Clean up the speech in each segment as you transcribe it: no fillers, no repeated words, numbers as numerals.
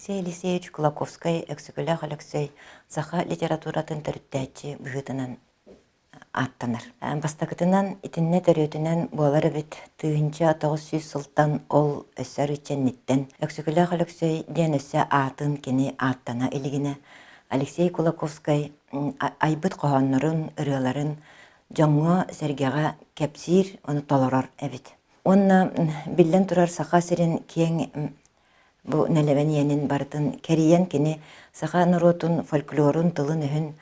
Алексей Елисеевич Кулаковскай Өксөкүлээх Өлөксөй саха литературатын төрүттээччи быһыытынан ааттанар. Бастакытынан, итиннэ төрүөтүнэн буолар эбит 1900 сылтан ол өссө арыыччанниттэн Өксөкүлээх Өлөксөй диэн өссө аатын кини ааттана илигинэ Алексей Кулаковскай айбыт хоһооннорун, ырыаларын дьоҥҥо-сэргэҕэ кэпсиир, ону толорор эбит. Уонна биллэн турар Саха сирин киэҥ бу нэлэмэн иэнин барытын кэрийэн кини саха норуотун фольклорун, тылын-өһүн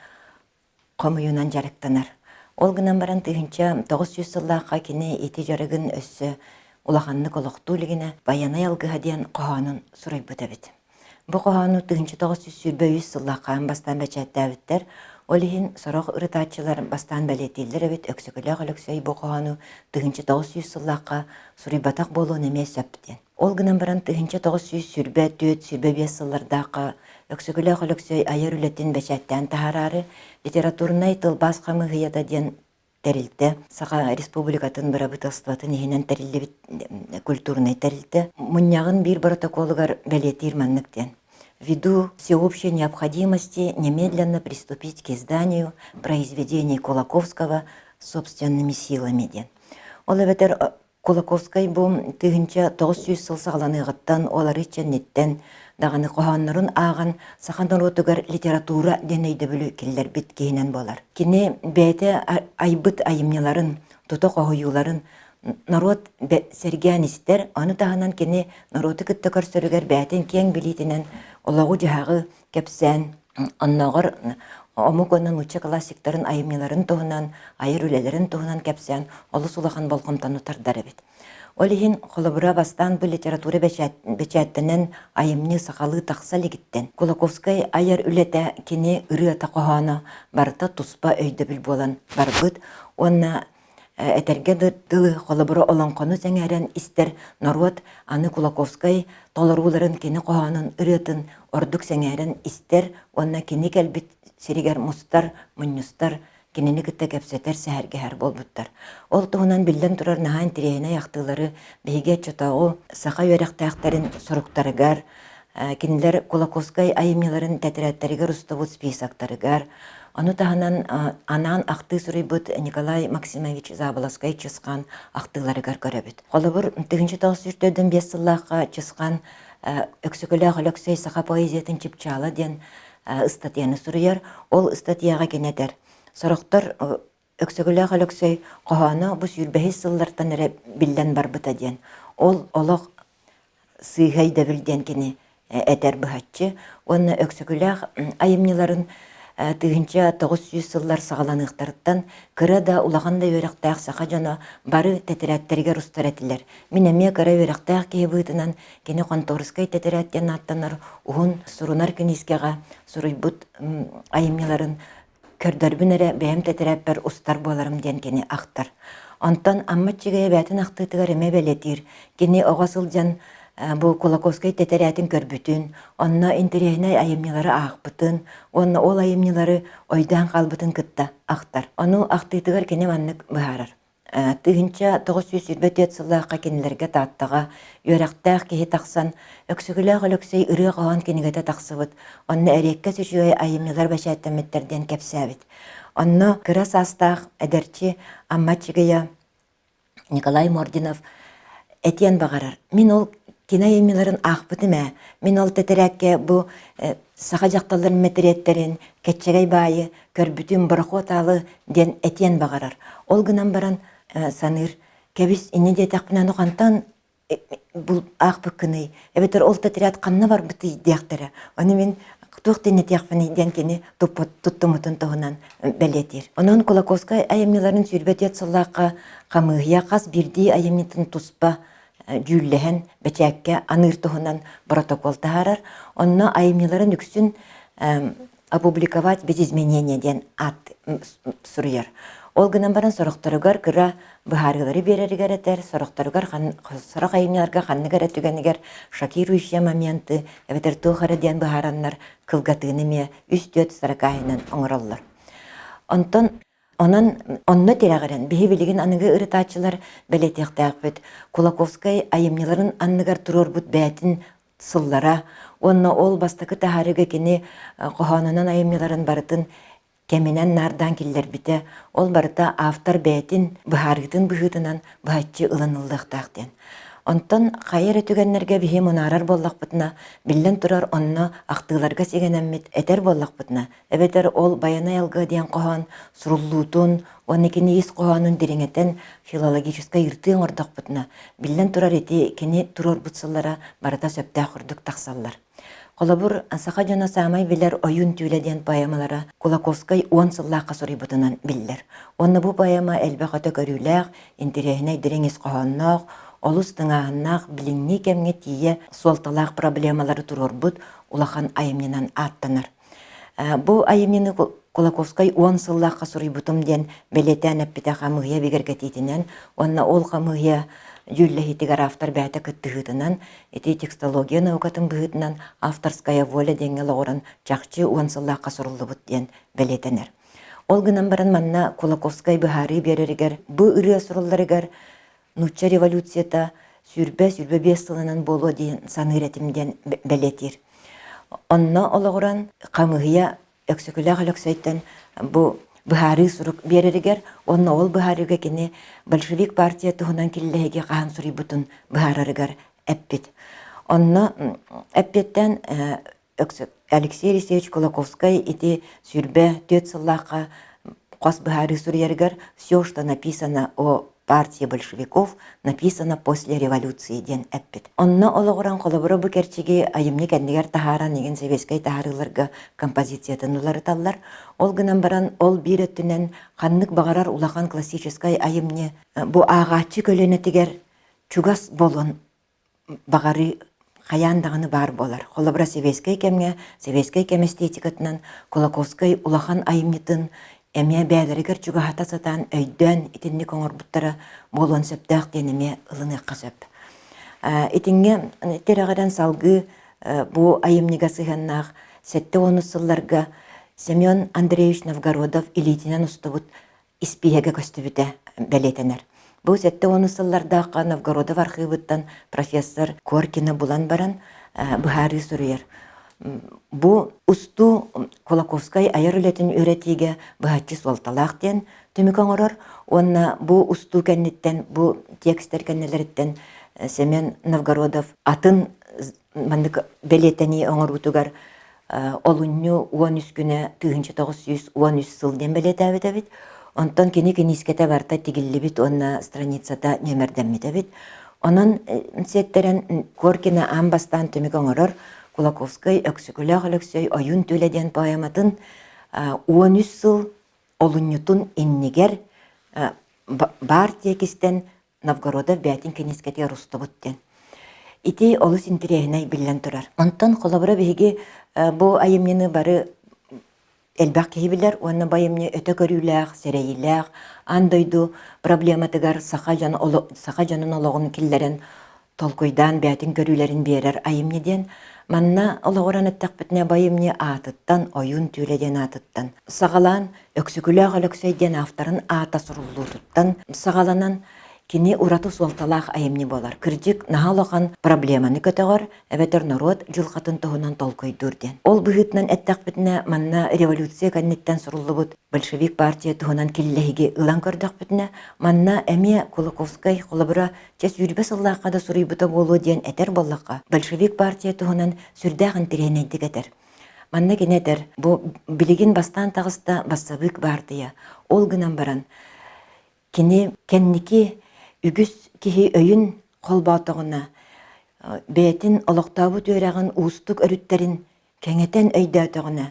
хомуйунан дьарыктанар. Ол гынан баран 1900 сыллаахха кини ити дьарыгын өссө улаханнык олохтуу илигинэ «Байанай алгыһа» диэн хоһоонун суруйбут эбит. Бу хоһоону 1923 сыллаахха аан бастаан бэчээттээбиттэр. Ол иһин сорох ырытааччылар бастаан бэлиэтииллэр эбит Өксөкүлээх Өлөксөй бу хоһоону 1900 сыллаахха суруйбатах буолуон эмиэ сөп диэн. Ол гынан баран 1924-25 сыллардаахха Өксөкүлээх Өлөксөй айар үлэтин бэчээттээн таһаараары литературнай тылбаас хамыыһыйата диэн тэрилтэ Саха Республикатын бырабыыталыстыбатын иһинэн тэриллибит культурнай тэрилтэ мунньаҕын биир боротокуолугар бэлиэтиир маннык диэн Ввиду всеобщей необходимости немедленно приступить к изданию произведений Кулаковского собственными силами диэн. Ол эбэтэр Кулаковскай бу 1900 сыл саҕаланыаҕыттан ол арыый кэнниттэн даҕаны хоһооннорун ааҕан саха норуотугар литература диэн өйдөбүлү киллэрбит киһинэн буолар. Кини бэйэтэ айбыт айымньыларын, тута хоһуйууларын норуот сэргээн истэр, ону таһынан кини норуоту кытта көрсөрүгэр бэйэтин киэҥ билиитинэн олоҕу-дьаһаҕы кэпсээн оннооҕор омук уонна нуучча классиктарын айымньыларын туһунан, айар үлэлэрин туһунан кэпсээн олус улахан болҕомтону тардар эбит. Ол иһин, холобура, бастаан бу литература бэчээттэнэн айымньы сахалыы тахса илигиттэн Кулаковскай айар үлэтэ кини ырыата-хоһооно барыта туспа өйдөбүл буолан барбыт уонна Этэргэ дылы, холобура, олоҥхону сэҥээрэн истэр норуот аны Кулаковскай толорууларын кини хоһоонун ырыатын ордук сэҥээрэн истэр уонна кини кэлбит сиригэр мустар, мунньустар, кинини кытта кэпсэтэр, сэһэргэһэр буолбуттар. Ол туһунан биллэн турар наһаа интэриэһинэй ахтыылары биһиги оччотооҕу саха үөрэхтээхтэрин суруктарыгар, кинилэр Кулаковскай айымньыларын тэтэрээттэригэр устубут списоктарыгар, ону таһынан анаан ахтыы суруйбут Николай Максимович Заболоцкай-Чысхаан ахтыыларыгар көрөбүт. Холобур, 1945 сыллаахха Чысхаан Өксөкүлээх Өлөксөй саха поэзиятын чыпчаала диэн ыстатыйаны суруйар. Ол ыстатыйаҕа кини этэр: «Сорохтор Өксөкүлээх Өлөксөй хоһооно бу сүүрбэһис сыллартан эрэ биллэн барбыта диэн. Ол олох сыыһа өйдөбүл диэн кини этэр быһаччы уонна Өксөкүлээх айымньыларын 1900 сыллар саҕаланыахтарыттан кыра да улахан да үөрэхтээх саха дьоно бары тэтэрээттэригэр устар этилэр. Мин эмиэ кыра үөрэхтээх киһи быһыытынан кини хонтуорускай тэтэрээт диэн ааттанар уһун сурунар киниискэҕэ суруйбут айымньыларын көрдөрбүн эрэ бэйэм тэтэрээппэр устар буоларым диэн кини ахтар. Онтон Амма Аччыгый эбээтин ахтыытыгар эмиэ бэлиэтиир. Кини оҕо сылдьан бу Кулаковскай тэтэрээтин көрбүтүн, онно интэриэһинэй айымньылары аахпытын уонна ол айымньылары ойдоон хаалбытын кытта ахтар. Ону ахтыытыгар кини маннык быһаарар. 1924 сыллаахха кинилэргэ Тааттаҕа үөрэхтээх киһи тахсан Өксөкүлээх Өлөксөй ырыа-хоһоон кинигэтэ тахсыбыт, онно эриэккэс үчүгэй айымньылар бэчээттэммиттэр диэн кэпсээбит. Онно кыра саастаах эдэрчи Амма Аччыгыйа Николай Мординов этиэн баҕарар: «Мин ол кини айымньыларын аахпытым ээ, мин ол тэтэрээккэ бу саха дьахталларын мэтириэттэрин, кэччэгэй баайы көрбүтүм борохуот аалы диэн этиэн баҕарар. Ол гынан баран саныыр, кэбис инньэ диэтэхпинэ ону хантан аахпыккыный, эбэтэр ол тэтэрээт ханна барбытый диэхтэрэ. Ону мин туох диэн этиэхпиний диэн кини туттуммутун туһунан бэлиэтиир. Онон Кулаковскай айымньыларын 24 сыллаахха хамыыһыйа хас биирдии айымньытын туспа дьүүллэһэн бэчээккэ аныыр туһунан боротокуол таһаарар. Онно айымньыларын үксүн опубликовать без изменения диэн аат суруйар. Ол гынан баран сорохторугар кыра быһаарыылары биэрэригэр этэр, сорохторугар сорох айымньыларга ханнык эрэ түгэнигэр шокирующие моменты эбэтэр туох эрэ диэн быһаараннар кылгатыыны эмиэ үс-түөрт строкаһынан оҥороллор. Онтон онон онно тирэҕирэн биһи билигин аныгы ырытааччылар бэлиэтиэхтээхпит Кулаковскай айымньыларын анныгар туруорбут бэйэтин. сыллара уонна ол бастакы таһаарыыга кини хоһоонунан айымньыларын барытын кэминэн наардаан киллэрбитэ, ол барыта автор бэйэтин быһаарыытын быһыытынан быһаччы ылыныллыахтаах диэн. Онтон хайа эрэ түгэннэргэ биһи мунаарар буоллахпытына, биллэн турар онно ахтыыларга сигэнэммит этэр буоллахпытына, эбэтэр ол Байанай алгыа диэн хоһоон суруллуутун уонна кини ис хоһоонун дириҥэтэн филологическай ырытыы оҥордохпутуна, биллэн турар ити кини туруорбут сыллара барыта сөптөөх курдук тахсаллар. Холобур, саха дьоно саамай билэр Ойуун түүлэ диэн поэмалара Кулаковскай уон сыллаахха суруйбутунан биллэр. Уонна бу поэма элбэх өтө көрүүлээх, интэриэһинэй дириҥ ис хоһоонноох, олус тыҥааһыннаах, билиҥҥи кэмҥэ тиийэ суолталаах проблемалары туруорбут улахан айымньынан ааттанар. Бу айымньыны Кулаковскай уон сыллаахха суруйбутум диэн бэлиэтээн эппитэ хамыыһыйа бигэргэтиитинэн уонна ол хамыыһыйа дьүүллэһиитигэр автор бэйэтэ кыттыһыытынан ити текстология наукатын быһыытынан авторская воля диэҥҥэ олоҕуран чахчы уон сыллаахха суруллубут диэн бэлиэтэнэр. Ол гынан баран манна Кулаковскай быһаарыы биэрэригэр бу ырыа сурулларыгар нуучча революцията 125 сылынан буолуо диэн саныыр этим диэн бэлиэтиир. Онно олоҕуран хамыыһыйа Өксөкүлээх Өлөксөйтөн бу быһаарыы сурук биэрэригэр уонна ол быһаарыыга кини большевик партия туһунан киллэһиги хаһан суруйбутун быһаарарыгар эппит. Онно эппиэттэн Алексей Алексеевич Кулаковскай ити 24 сыллаахха хос быһаарыы суруйарыгар «Все, что написано о партии большевиков, написано после революции» диэн эппит. Онно олоҕуран холобура бу кэрчиги айымньы кэннигэр таһааран игин сэбиэскэй таһаарыыларга композициятын уларыталлар. Ол гынан баран ол биир өттүнэн ханнык баҕарар улахан классическай айымньы бу ааҕааччы көлүөнэтигэр чугас буолуон баҕарыы хайаан даҕаны баар буолар. Холобура, сэбиэскэй кэмҥэ, сэбиэскэй кэм эстетикатынан Кулаковскай улахан айымньытын эмиэ бэйэлэригэр чугаһата сатаан өйдөөн итинник оҥорбуттара буолуон сөптөөх диэн эмиэ ылыныахха сөп. Итиҥҥэ тирэҕирэн салгыы бу айымньыга сыһыаннаах 70 сылларга Семен Андреевич Новгородов илиитинэн устубут испииһэгэ көстүбүтэ бэлиэтэнэр. Бу 70 сыллардаахха Новгородов архыыбыттан профессор Коркина булан баран быһаарыы суруйар. Бу устуу Кулаковскай айар үлэтин үөрэтиигэ быһаччы суолталаах диэн түмүк оҥорор уонна бу устуу кэнниттэн, бу текстэр кэннилэриттэн Семен Новгородов атын маннык бэлиэтэнии оҥоруутугар олунньу 13 күнэ 1913 сыл диэн бэлиэтээбит эбит. Онтон кини киниискэтэ барыта тигиллибит уонна страницата нүөмэрдэммит эбит. Онон сиэттэрэн Коркина аан бастаан түмүк оҥорор Кулаковскай Өксөкүлээх Өлөксөй Ойуун түүлэ диэн поэматын 13 сыл олунньутун иннигэр баар тиэкистэн Новгородов бэйэтин киниискэтигэр устубут диэн. Ити олус интэриэһинэй биллэн турар. Онтон холобура биһиги бу айымньыны бары элбэх киһи билэр уонна бу айымньы өтө көрүүлээх, сэрэйиилээх, аан дойду проблематыгар саха, дьон, саха дьонун олоҕун киллэрэн толкуйдаан бэйэтин көрүүлэрин биэрэр айымньы диэн. Манна олоҕуран эттэхпитинэ бу айымньы аатыттан, Ойуун түүлэ диэн аатыттан саҕалаан Өксөкүлээх Өлөксөй диэн авторын аата суруллуутуттан саҕаланан кини ураты суолталаах айымньы буолар. Кырдьык, наһаа улахан проблеманы көтөҕөр, эбэтэр норуот дьылҕатын туһунан толкуйдуур диэн. Ол быһыытынан эттэхпитинэ, манна революция кэнниттэн суруллубут большевик партия туһунан киллэһиги ылан көрдөхпүтүнэ, манна эмиэ Кулаковскай холобура чэ 20 сыллаахха да суруйбута буолуо диэн этэр буоллахха, большевик партия туһунан сүрдээх интэриэһинэйдик этэр. Манна кини этэр, бу билигин бастаан таҕыста бассабыык баартыйа. Ол гынан баран, кини кэнники үгүс киһи өйүн холбоотоҕуна, бэйэтин олохтообут үөрэҕин уустук өрүттэрин кэҥэтэн өйдөөтөҕүнэ,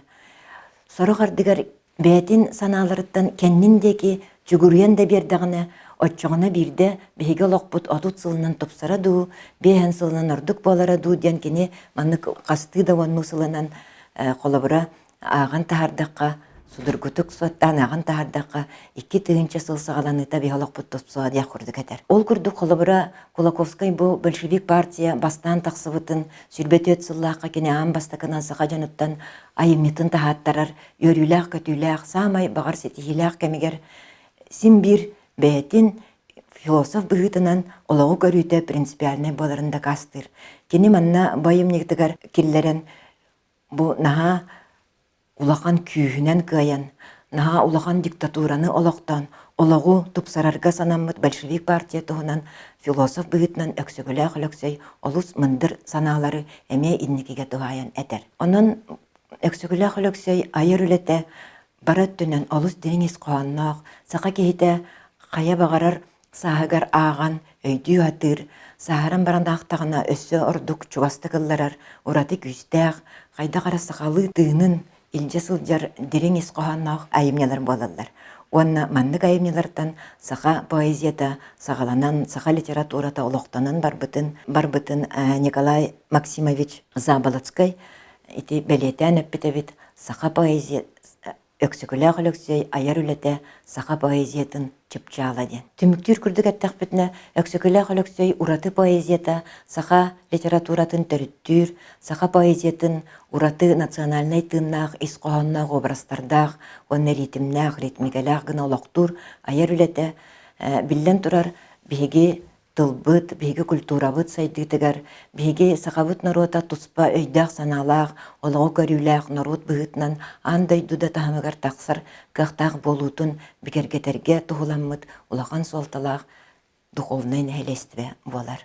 сорох ардыгар бэйэтин санааларыттан кэннин диэки чугуруйан да биэрдэҕинэ, оччоҕуна биирдэ биһиги олохпут 30 сылынан тупсара дуу, биэһэн сылынан ордук буолара дуу диэн кини маннык хастыы да уоннуу сылынан холобура ааҕан таһаардахха, судургутук суоттаан ааҕан таһаардахха, 2000 сыл саҕаланыыта биһи олохпут тупсуо диэх курдук этэр. Ол курдук холобура Кулаковскай бу большевик партия бастаан тахсыбытын 24 сыллаахха кини аан бастакынан саха дьонуттан айымньытын таһааттарар үөрүүлээх-көтүүлээх, саамай баҕар ситиһиилээх кэмигэр син биир бэйэтин философ быһыытынан олоҕу көрүүтэ принципиальнай буоларын дакаастыыр. Кини манна бу айымньытыгар киллэрэн бу наһаа улахан күүһүнэн кыайан, наһаа улахан диктатураны олохтоон, олоҕу тупсарарга санаммыт большевик партия туһунан философ быһыытынан Өксөкүлээх Өлөксөй олус мындыр санаалары эмиэ инникигэ туһаайан этэр. Онон Өксөкүлээх Өлөксөй айар үлэтэ бары өттүнэн олус дириҥ ис хоһоонноох, саха киһитэ хайа баҕарар сааһыгар ааҕан өйдүү сатыыр, сааһыран баран аахтаҕына өссө ордук чугастык ылларар ураты күүстээх, хайдах эрэ сахалыы тыынын илдьэ сылдьар дириҥ ис хоһоонноох айымньылар буолаллар. Уонна маннык айымньылартан саха поэзията саҕаланан, саха литературата олохтонон барбытын, барбытын Николай Максимович Заболоцкай ити бэлиэтээн эппит эбит, саха поэзия Өксөкүлээх Өлөксөй айар үлэтэ саха поэзиятын чыпчаала диэн. Түмүктүүр курдук эттэхпитинэ, Өксөкүлээх Өлөксөй ураты поэзията саха литературатын төрүттүүр, саха поэзиятын ураты национальнай тыыннаах ис хоһоонноох образтардаах уонна ритмнээх, ритмикэлээх гына олохтуур айар үлэтэ, биллэн турар, биһиги тылбыт, биһиги культурабыт сайдыытыгар, биһиги сахабыт норуота туспа өйдөөх-санаалаах, олоҕу көрүүлээх норуот быһыытынан аан дойду да таһымыгар тахсар кыахтаах буолуутун бигэргэтэргэ туһуламмыт улахан суолталаах духовнай нэһилиэстибэ буолар.